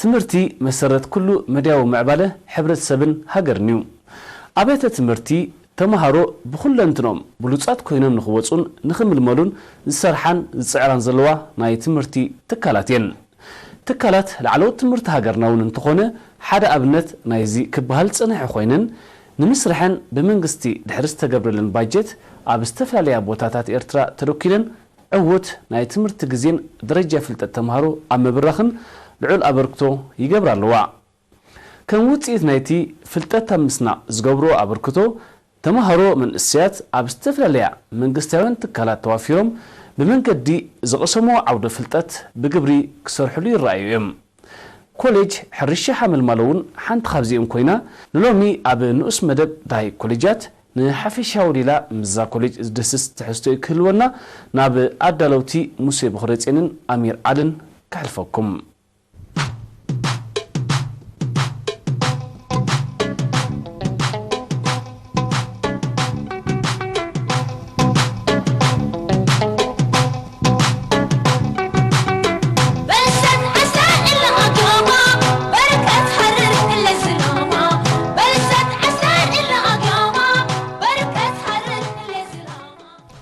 ትምህርቲ መሰረት ኩሉ መድያዊ ምዕባለ ሕብረተሰብን ሃገርን እዩ። ኣብያተ ትምህርቲ ተምሃሮ ብኹለንትኖም ብሉጻት ኮይኖም ንኽወጹን ንኽምልመሉን ዝሰርሓን ዝጽዕራን ዘለዋ ናይ ትምህርቲ ትካላት እየን። ትካላት ላዕለዎት ትምህርቲ ሃገርና እውን እንተኾነ ሓደ ኣብነት ናይዚ ክበሃል ዝጸንሐ ኮይነን ንምስርሐን ብመንግስቲ ድሕሪ ዝተገብረለን ባጀት ኣብ ዝተፈላለያ ቦታታት ኤርትራ ተደኪለን ዕዉት ናይ ትምህርቲ ግዜን ደረጃ ፍልጠት ተምሃሮ ኣብ ምብራኽን ልዑል ኣበርክቶ ይገብራ ኣለዋ። ከም ውጽኢት ናይቲ ፍልጠት ኣብ ምስናቕ ዝገብርኦ ኣበርክቶ ተምሃሮ መንእሰያት ኣብ ዝተፈላለያ መንግስታውያን ትካላት ተዋፊሮም ብመንገዲ ዝቐሰምዎ ዓውደ ፍልጠት ብግብሪ ክሰርሕሉ ይረኣዩ እዮም። ኮሌጅ ሕርሻ ሓመልማሎ እውን ሓንቲ ካብዚኦም ኮይና ንሎሚ ኣብ ንኡስ መደብ ዳይ ኮሌጃት ንሓፈሻዊ ሌላ ምስዛ ኮሌጅ ዝድህስስ ትሕዝቶ ክህልወና ናብ ኣዳለውቲ ሙሴ ብኽረጼንን ኣሚር ዓልን ከሕልፈኩም።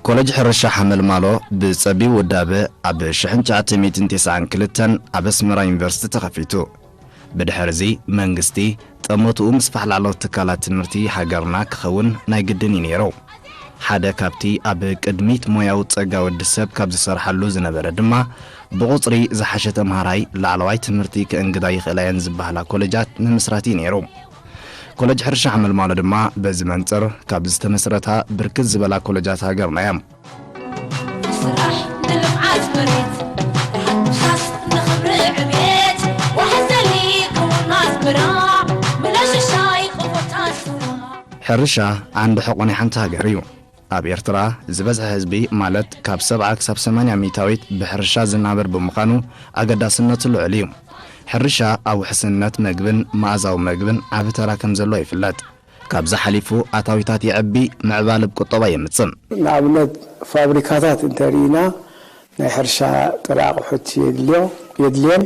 ኮለጅ ሕርሻ ሓመልማሎ ብጸቢብ ውዳበ ኣብ ሽሕን ትሽዓተ ሚእትን ተስዓን ክልተን ኣብ ኣስመራ ዩኒቨርሲቲ ተኸፊቱ። ብድሕርዚ መንግስቲ ጠመትኡ ምስፋሕ ላዕለዎት ትካላት ትምህርቲ ሃገርና ክኸውን ናይ ግድን እዩ ነይሩ። ሓደ ካብቲ ኣብ ቅድሚት ሞያዊ ጸጋ ወዲ ሰብ ካብ ዝሰርሓሉ ዝነበረ ድማ ብቑጽሪ ዝሓሸ ተምሃራይ ላዕለዋይ ትምህርቲ ከእንግዳ ይኽእላ እየን ዝበሃላ ኮለጃት ምምስራት እዩ ነይሩ። ኮለጅ ሕርሻ ሓመልማሎ ድማ በዚ መንጽር ካብ ዝተመስረታ ብርክት ዝበላ ኮለጃት ሃገርና እያ። ስራሕ ንልምዓት መሬት፣ ርሓት ምፍሳስ ንኽብሪ ዕቤት፣ ዋሕስ ዘሊ ክውናስ ብራ፣ ምለሽሻይ ክፉታት ስራሕ። ሕርሻ ዓንዲ ሕቖ ናይ ሓንቲ ሃገር እዩ። ኣብ ኤርትራ ዝበዝሐ ህዝቢ ማለት ካብ ሰብዓ ክሳብ ሰማንያ ሚእታዊት ብሕርሻ ዝናበር ብምዃኑ ኣገዳስነቱ ልዑል እዩ። ሕርሻ ኣብ ውሕስነት መግብን መኣዛዊ መግብን ዓቢ ተራ ከም ዘለዎ ይፍለጥ። ካብዚ ሓሊፉ ኣታዊታት የዕቢ፣ ምዕባለ ኣብ ቁጠባ የምጽእ። ንኣብነት ፋብሪካታት እንተርኢና ናይ ሕርሻ ጥረ ኣቑሑት የድልዮ የድልየን።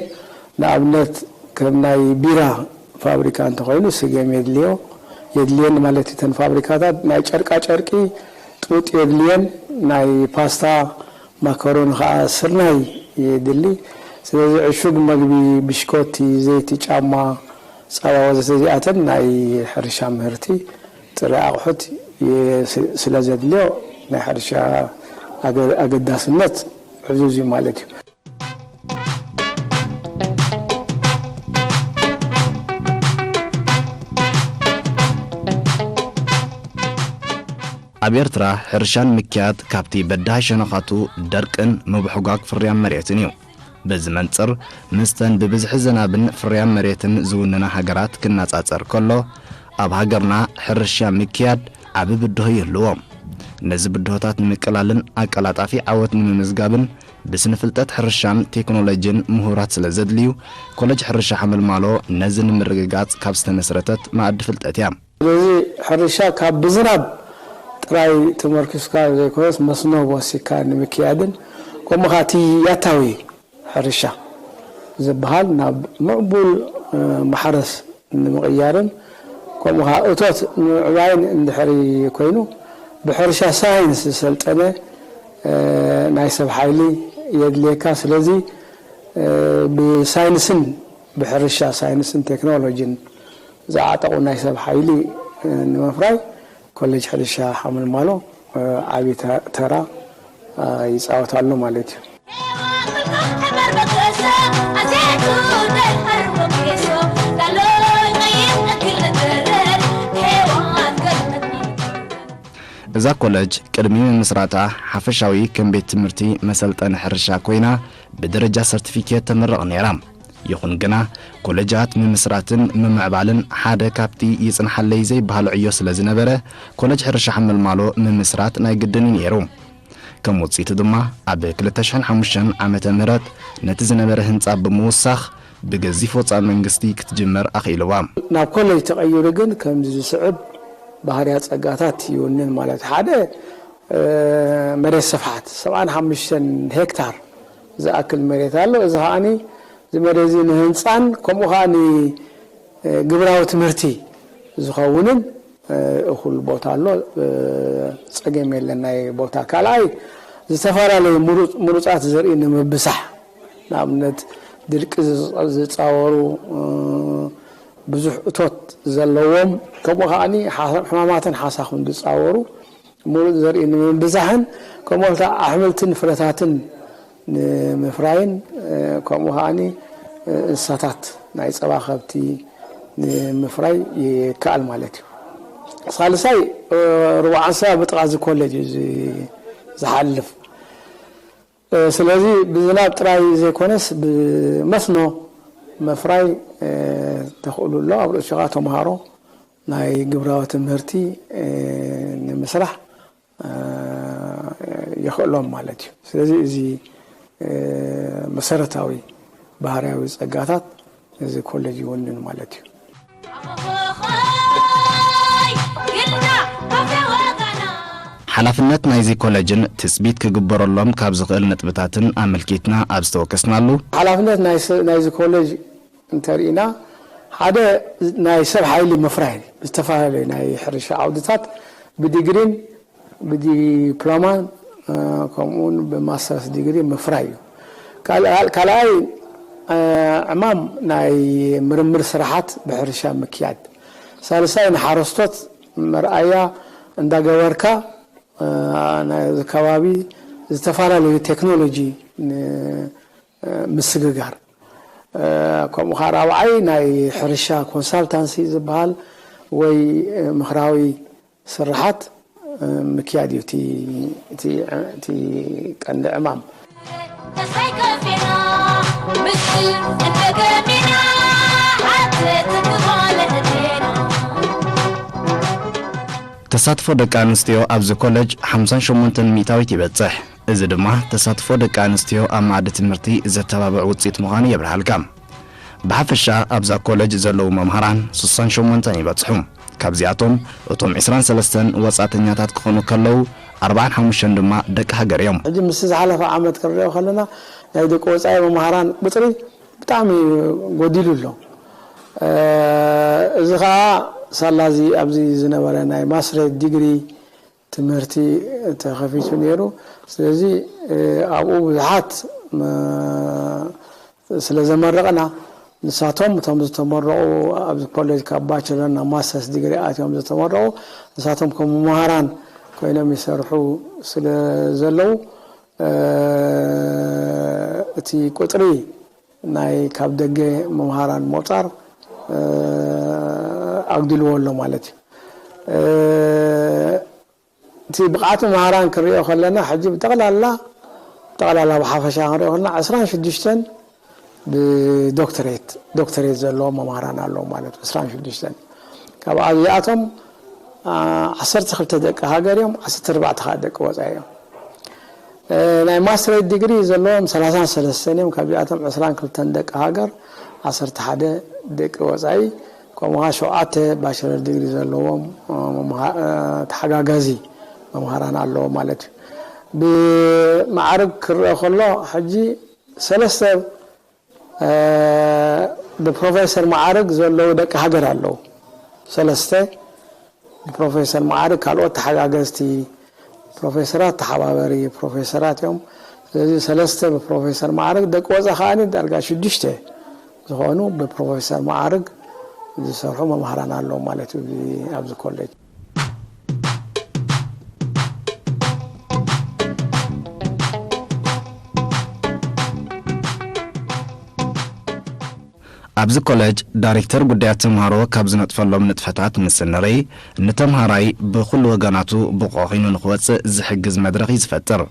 ንኣብነት ከም ናይ ቢራ ፋብሪካ እንተኾይኑ ስገም የድልዮ የድልየን ማለት እዩ። እተን ፋብሪካታት ናይ ጨርቃ ጨርቂ ጡጥ የድልየን፣ ናይ ፓስታ ማካሮኒ ኸዓ ስርናይ የድሊ። ስለዚ ዕሹግ መግቢ፣ ብሽኮቲ፣ ዘይቲ፣ ጫማ፣ ጸባ ወዘተ እዚኣተን ናይ ሕርሻ ምህርቲ ጥረ ኣቑሑት የ-፣ ስ-፣ ስለ ዘድልዮ ናይ ሕርሻ ኣገ-፣ ኣገዳስነት ዕዙዝ እዩ ማለት እዩ። ኣብ ኤርትራ ሕርሻ ንምክያድ ካብቲ በዳሂ ሸነኻቱ ደርቅን ምብሕጓግ ፍርያም መሬትን እዩ። በዚ መንጽር ምስተን ብብዝሒ ዝናብን ፍርያም መሬትን ዝውንና ሃገራት ክነጻጸር ከሎ ኣብ ሃገርና ሕርሻ ምክያድ ዓቢ ብድሆ ይህልዎ። ነዚ ብድሆታት ንምቅላልን ኣቀላጣፊ ዓወት ንምምዝጋብን ብስነ ፍልጠት ሕርሻን ቴክኖሎጂን ምሁራት ስለ ዘድልዩ ኮለጅ ሕርሻ ሓመልማሎ ነዚ ንምርግጋጽ ካብ ዝተመስረተት መኣዲ ፍልጠት እያ። ስለዚ ሕርሻ ካብ ብዝናብ ጥራይ ተመርኪስካ ዘይኮነስ መስኖ ወሲካ ንምክያድን ከምኡ ኸዓ እቲ ያታዊ ሕርሻ ዝበሃል ናብ ምዕቡል፣ እ፣ ማሕረስ ንምቕያርን ከምኡ ኸዓ እቶት ንምዕባይን እንድሕሪ ኮይኑ ብሕርሻ ሳይንስ ዝሰልጠነ፣ እ፣ ናይ ሰብ ሓይሊ የድልየካ። ስለዚ፣ እ፣ ብሳይንስን ብሕርሻ ሳይንስን ቴክኖሎጂን ዝዓጠቑ ናይ ሰብ ሓይሊ፣ እ፣ ንምፍራይ ኮሌጅ ሕርሻ ሓመልማሎ፣ እ፣ ዓቢ ተ-፣ ተራ፣ እ፣ ይጻወት ኣሎ ማለት እዩ። እዛ ኮለጅ ቅድሚ ምምስራታ ሓፈሻዊ ከም ቤት ትምህርቲ መሰልጠኒ ሕርሻ ኮይና ብደረጃ ሰርቲፊኬት ተምርቕ ነይራ። ይኹን ግና ኮለጃት ምምስራትን ምምዕባልን ሓደ ካብቲ ይጽንሓለይ ዘይበሃል ዕዮ ስለ ዝነበረ ኮለጅ ሕርሻ ሓመልማሎ ምምስራት ናይ ግድን እዩ ነይሩ። ከም ውጽኢቱ ድማ ኣብ ክልተ ሽሕን ሓሙሽተን ዓመተ ምህረት ነቲ ዝነበረ ህንጻ ብምውሳኽ ብገዚፍ ወጻኢ መንግስቲ ክትጅመር ኣኽኢልዋ። ናብ ኮሌጅ ተቐይሩ ግን ከምዚ ዝስዕብ ባህርያ ጸጋታት ይውንን ማለት ሓደ፣ እ፣ መሬት ስፍሓት ሰብዓን ሓሙሽተን ሄክታር ዝኣክል መሬት ኣሎ። እዚ ከኣኒ እዚ መደብ እዚ ንህንፃን ከምኡ ከዓ ንግብራዊ ትምህርቲ ዝኸውንን እኹል ቦታ ኣሎ። ፀገም የለን ናይ ቦታ። ካልኣይ፣ ዝተፈላለዩ ምሩፃት ዘርኢ ንምብዛሕ፣ ንኣብነት ድርቂ ዝፃወሩ፣ ብዙሕ እቶት ዘለዎም፣ ከምኡ ከዓ ሕማማትን ሓሳኹን ዝፃወሩ ምሩፅ ዘርኢ ንምብዛሕን ከምኡ ኣሕምልትን ፍረታትን ንምፍራይን ከምኡ ከዓ እንስሳታት ናይ ፀባ ከብቲ ንምፍራይ ይከኣል ማለት እዩ። ሳልሳይ፣ ርብዓ እንስሳ ብጥቓ እዚ ኮሌጅ እዩ ዝሓልፍ። ስለዚ ብዝናብ ጥራይ ዘይኮነስ ብመስኖ ምፍራይ ተኽእሉ ኣሎ። ኣብ ርእሲኻ ተምሃሮ ናይ ግብራዊ ትምህርቲ ንምስራሕ የኽእሎም ማለት እዩ። ስለዚ እዚ መሰረታዊ ባህርያዊ ጸጋታት እዚ ኮሌጅ ይውንን ማለት እዩ። ሓላፍነት ናይዚ ኮለጅን ትጽቢት ክግበረሎም ካብ ዝኽእል ነጥብታትን ኣመልኪትና ኣብ ዝተወከስናሉ፣ ሓላፍነት ናይዚ ኮሌጅ እንተርኢና፣ ሓደ ናይ ሰብ ሓይሊ ምፍራይ ብዝተፈላለዩ ናይ ሕርሻ ዓውድታት ብዲግሪን ብዲፕሎማን ከምኡውን ብማስተርስ ዲግሪ ምፍራይ እዩ። ካልኣይ ዕማም ናይ ምርምር ስራሓት ብሕርሻ ምክያድ፣ ሳልሳይ ንሓረስቶት መርኣያ እንዳገበርካ ናይዚ ከባቢ ዝተፈላለዩ ቴክኖሎጂ ምስግጋር፣ ከምኡ ከዓ ራብዓይ ናይ ሕርሻ ኮንሳልታንሲ ዝበሃል ወይ ምኽራዊ ስርሓት ምክያድ እዩ እቲ ቀንዲ ዕማም። ተሳትፎ ደቂ ኣንስትዮ ኣብዚ ኮለጅ ሓምሳን ሸሞንተን ሚእታዊት ይበጽሕ። እዚ ድማ ተሳትፎ ደቂ ኣንስትዮ ኣብ መኣዲ ትምህርቲ ዘተባብዕ ውፅኢት ምዃኑ የብርሃልካ። ብሓፈሻ ኣብዛ ኮለጅ ዘለዉ መምሃራን ስሳን ሸሞንተን ይበጽሑ። ካብዚኣቶም እቶም ዕስራን ሰለስተን ወጻእተኛታት ክኾኑ ከለዉ ኣርባዓን ሓሙሽተን ድማ ደቂ ሃገር እዮም። ሕጂ ምስቲ ዝሓለፈ ዓመት ክንሪኦ ከለና ናይ ደቂ ወጻኢ መምሃራን ቁጽሪ ብጣዕሚ ጎዲሉ ኣሎ። እዚ ከዓ ሳላ እዚ ኣብዚ ዝነበረ ናይ ማስተሬት ዲግሪ ትምህርቲ ተኸፊቱ ነይሩ። ስለዚ ኣብኡ ብዙሓት ስለ ዘመረቕና ንሳቶም እቶም ዝተመረቑ ኣብዚ ኮሌጅ ካብ ባቸለር ናብ ማስተርስ ዲግሪ ኣትዮም ዝተመረቑ ንሳቶም ከም መምሃራን ኮይኖም ይሰርሑ ስለ ዘለዉ እቲ ቁፅሪ ናይ ካብ ደገ መምሃራን ምቑፃር ኣጉዲልዎ ኣሎ ማለት እዩ። እቲ ብቕዓት መምሃራን ክንሪኦ ከለና ሕጂ ብጠቕላላ ጠቕላላ ብሓፈሻ ክንሪኦ ከለና ዕስራን ሽዱሽተን ብዶክተሬት ዶክተሬት ዘለዎም መምሃራን ኣለዉ ማለት እዩ። ዕስራን ሽዱሽተን ካብ ኣብዚኣቶም ዓሰርተ ክልተ ደቂ ሃገር እዮም፣ ዓሰርተ ኣርባዕተ ከዓ ደቂ ወፃኢ እዮም። ናይ ማስተሬት ዲግሪ ዘለዎም ሰላሳን ሰለስተን እዮም። ካብዚኣቶም ዕስራን ክልተን ደቂ ሃገር፣ ዓሰርተ ሓደ ደቂ ወፃኢ፣ ከምኡ ከዓ ሸውዓተ ባቸለር ዲግሪ ዘለዎም ተሓጋጋዚ መምሃራን ኣለዎ ማለት እዩ። ብማዕርግ ክረአ ከሎ ሕጂ ሰለስተ ብፕሮፌሰር ማዕርግ ዘለዉ ደቂ ሃገር ኣለዉ። ሰለስተ ብፕሮፌሰር ማዕርግ፣ ካልኦት ተሓጋገዝቲ ፕሮፌሰራት፣ ተሓባበሪ ፕሮፌሰራት እዮም። ስለዚ ሰለስተ ብፕሮፌሰር ማዕርግ፣ ደቂ ወፃኢ ከኣ ዳርጋ ሽዱሽተ ዝኾኑ ብፕሮፌሰር ማዕርግ ዝሰርሑ መምሃራን ኣለዉ ማለት እዩ ኣብዚ ኮሌጅ። ኣብዚ ኮለጅ ዳይሬክተር ጉዳያት ተምሃሮ ካብ ዝነጥፈሎም ንጥፈታት ምስ ንርኢ፣ ንተምሃራይ ብኹሉ ወገናቱ ብቑዕ ኮይኑ ንኽወፅእ ዝሕግዝ መድረኽ እዩ ዝፈጥር።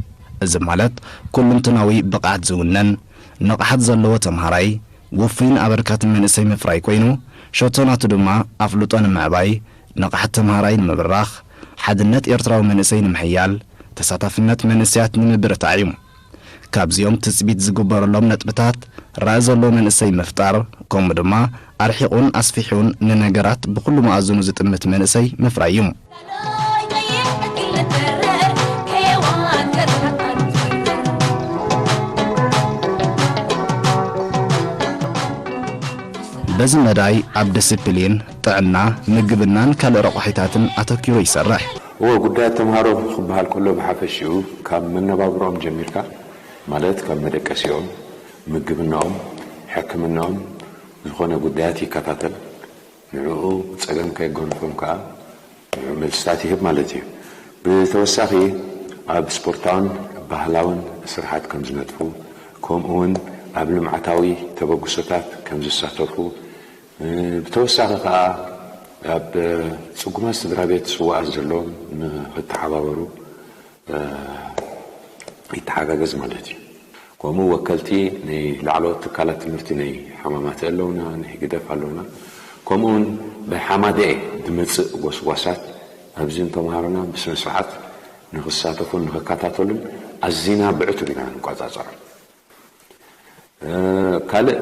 እዚ ማለት ኩሉንትናዊ ብቕዓት ዝውነን፣ ንቕሓት ዘለዎ ተምሃራይ፣ ውፉይን ኣበርካትን መንእሰይ ምፍራይ ኮይኑ፣ ሸቶ ናቱ ድማ ኣፍልጦ ንምዕባይ፣ ንቕሓት ተምሃራይ ንምብራኽ፣ ሓድነት ኤርትራዊ መንእሰይ ንምሕያል፣ ተሳታፍነት መንእሰያት ንምብርታዕ እዩ። ካብዚኦም ትጽቢት ዝግበረሎም ነጥብታት ራኢ ዘሎ መንእሰይ ምፍጣር፣ ከምኡ ድማ ኣርሒቑን ኣስፊሑን ንነገራት ብኹሉ መኣዝኑ ዝጥምት መንእሰይ ምፍራይ እዩ። በዚ መዳይ ኣብ ዲሲፕሊን፣ ጥዕና፣ ምግብናን ካልእ ረቋሒታትን ኣተኪሩ ይሰርሕ። እወ፣ ጉዳያት ተምሃሮ ክበሃል ከሎ ብሓፈሽኡ ካብ መነባብሮኦም ጀሚርካ፣ ማለት ካብ መደቀሲኦም፣ ምግብናኦም፣ ሕክምናኦም ዝኾነ ጉዳያት ይከታተል። ንዕኡ ጸገም ከየገንፎም ከኣ ንዑ መልስታት ይህብ ማለት እዩ። ብተወሳኺ ኣብ ስፖርታውን ባህላውን ስርሓት ከም ዝነጥፉ፣ ከምኡ እውን ኣብ ልምዓታዊ ተበግሶታት ከም ዝሳተፉ፣ ብተወሳኺ ከኣ ኣብ ጽጉማት ስድራ ቤት ስውኣት ዘለዎም ንክተሓባበሩ ይተሓጋገዝ ማለት እዩ። ከምኡ ወከልቲ ናይ ላዕለዎት ትካላት ትምህርቲ ናይ ሓማማተ ኣለውና፣ ናይ ህግደፍ ኣለውና። ከምኡውን ብሓማደኤ ዝመጽእ ጎስጓሳት ኣብዚ ንተምሃሮና ብስነ ስርዓት ንክሳተፉን ንክከታተሉን ኣዚና ብዕቱብ ኢና ንቆጻጸሮም። ካልእ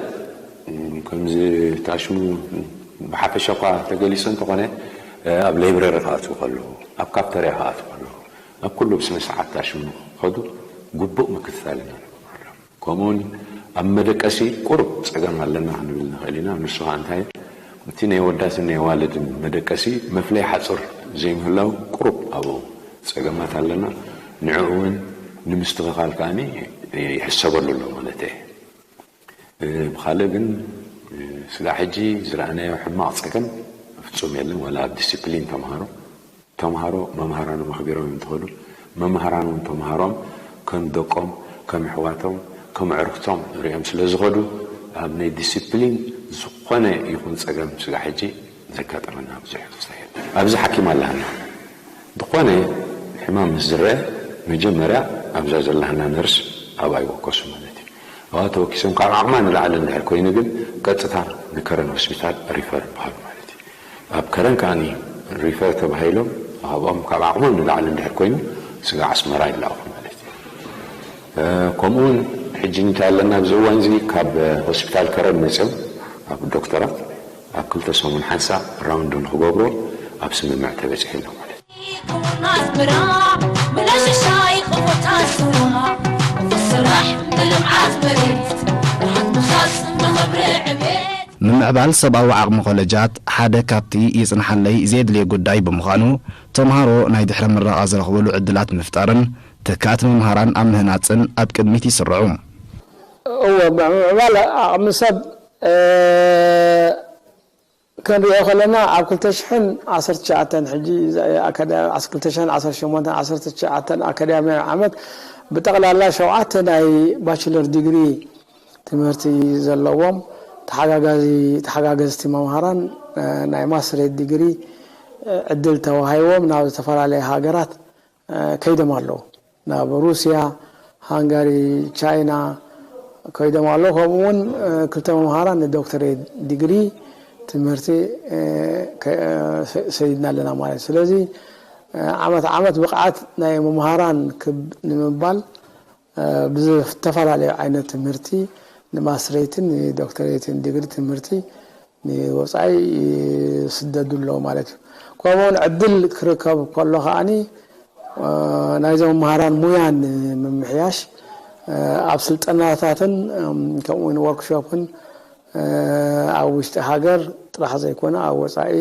ከምዚ ታሽሙ ብሓፈሻ እኳ ተገሊጹ እንተኾነ ኣብ ላይብረሪ ክኣትዉ ከለዉ ኣብ ካፍተርያ ክኣትዉ ከለዉ ኣብ ኩሉ ብስነ ስርዓት ታሽሙ ንክኸዱ ግቡእ ምክትታል ኢና ንገብረሎም። ከምኡውን ኣብ መደቀሲ ቁሩብ ጸገም ኣለና ክንብል ንኽእል ኢና። ንሱ ኸዓ እንታይ እቲ ናይ ወዳትን ናይ ዋልድን መደቀሲ መፍለይ ሓጹር ዘይምህላው ቁሩብ ኣብኡ ጸገማት ኣለና። ንዕኡ እውን ንምስትኽኻል ከኣ ይሕሰበሉ ኣሎ ማለት እየ። ብኻልእ ግን ስጋዕ ሕጂ ዝረኣናዮ ሕማቕ ጸገም ፍጹም የለን። ዋላ ኣብ ዲሲፕሊን ተምሃሮ ተምሃሮ መምሃራኖም ኣኽቢሮም እዮም ዝኸዱ። መምሃራን እውን ተምሃሮም ከም ደቆም፣ ከም ኣሕዋቶም፣ ከም ኣዕሩኽቶም ሪኦም ስለ ዝኸዱ ኣብ ናይ ዲሲፕሊን ዝኾነ ይኹን ጸገም ስጋዕ ሕጂ ዘጋጠመና ብዙሕ ክስተት የለን። ኣብዚ ሓኪም ኣለና። ዝኾነ ሕማም ምስ ዝረአ መጀመርያ ኣብዛ ዘለሃና ነርስ ኣብኣ ይወከሱ ማለት እዩ። ኣብኣ ተወኪሶም ካብ ዓቕማ ንላዕሊ እንድሕር ኮይኑ ግን ቀጥታ ንከረን ሆስፒታል ሪፈር ይበሃሉ ማለት እዩ። ኣብ ከረን ከኣ ሪፈር ተባሂሎም ኣብኦም ካብ ዓቕሞም ንላዕሊ እንድሕር ኮይኑ ስጋዕ ኣስመራ ይለኣኹ ማለት እዩ። ከምኡ እውን ሕጂ እንታይ ኣለና ኣብዚ እዋን እዚ ካብ ሆስፒታል ከረን መፅኦም ኣብ ዶክተራት ኣብ ክልተ ሰሙን ሓንሳእ ራውንድ ንክገብሩ ኣብ ስምምዕ ተበፂሑ ኣሎ ማለት እዩ። ምምዕባል ሰብኣዊ ዓቕሚ ኮለጃት ሓደ ካብቲ ይጽንሓለይ ዘየድልዮ ጉዳይ ብምዃኑ፣ ተምሃሮ ናይ ድሕረ ምረቓ ዝረኽብሉ ዕድላት ምፍጣርን ተካእቲ መምሃራን ኣብ ምህናጽን ኣብ ቅድሚት ይስርዑ። እወ፣ ምምዕባል ዓቕሚ ሰብ ክንሪኦ ከለና ኣብ ክልተ ሽሕን ዓሰርተ ትሽዓተን ሕጂ ክልተ ሽሕን ዓሰርተ ሸሞንተን ዓሰርተ ትሽዓተን ኣካዳሚያዊ ዓመት ብጠቕላላ ሸውዓተ ናይ ባችለር ዲግሪ ትምህርቲ ዘለዎም ተሓጋጋዚ ተሓጋገዝቲ መምሃራን ናይ ማስትሬት ዲግሪ ዕድል ተዋሂቦም ናብ ዝተፈላለያ ሃገራት ከይዶም ኣለዉ። ናብ ሩስያ፣ ሃንጋሪ፣ ቻይና ከይዶም ኣለዉ። ከምኡ እውን ክልተ መምሃራን ንዶክተሬት ዲግሪ ትምህርቲ ሰዲድና ኣለና ማለት እዩ። ስለዚ ዓመት ዓመት ብቕዓት ናይ መምሃራን ክብ ንምባል ብዝተፈላለዩ ዓይነት ትምህርቲ ንማስትሬትን ንዶክተሬትን ዲግሪ ትምህርቲ ንወፃኢ ይስደዱ ኣለዉ ማለት እዩ። ከምኡውን ዕድል ክርከብ ከሎ ከዓኒ ናይዞም መሃራን ሙያ ንምምሕያሽ ኣብ ስልጠናታትን ከምኡውን ወርክሾፕን ኣብ ውሽጢ ሃገር ጥራሕ ዘይኮነ ኣብ ወፃኢ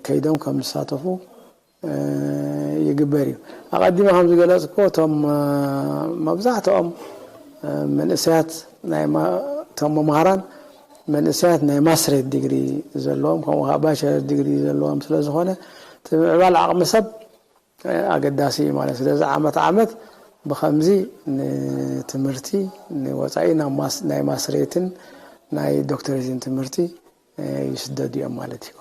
ከይዶም ከም ዝሳተፉ ይግበር እዩ። ኣቐዲመ ከም ዝገለፅኩ እቶም መብዛሕትኦም መንእሰያት እቶም መምሃራን መንእሰያት ናይ ማስትሬት ዲግሪ ዘለዎም ከምኡ ከዓ ባቸለር ዲግሪ ዘለዎም ስለ ዝኾነ እቲ ምዕባል ዓቕሚ ሰብ ኣገዳሲ እዩ ማለት ስለዚ ዓመት ዓመት ብኸምዚ ንትምህርቲ ንወፃኢ ናይ ማስትሬትን ናይ ዶክተሬትን ትምህርቲ ይስደዱ እዮም ማለት እዩ።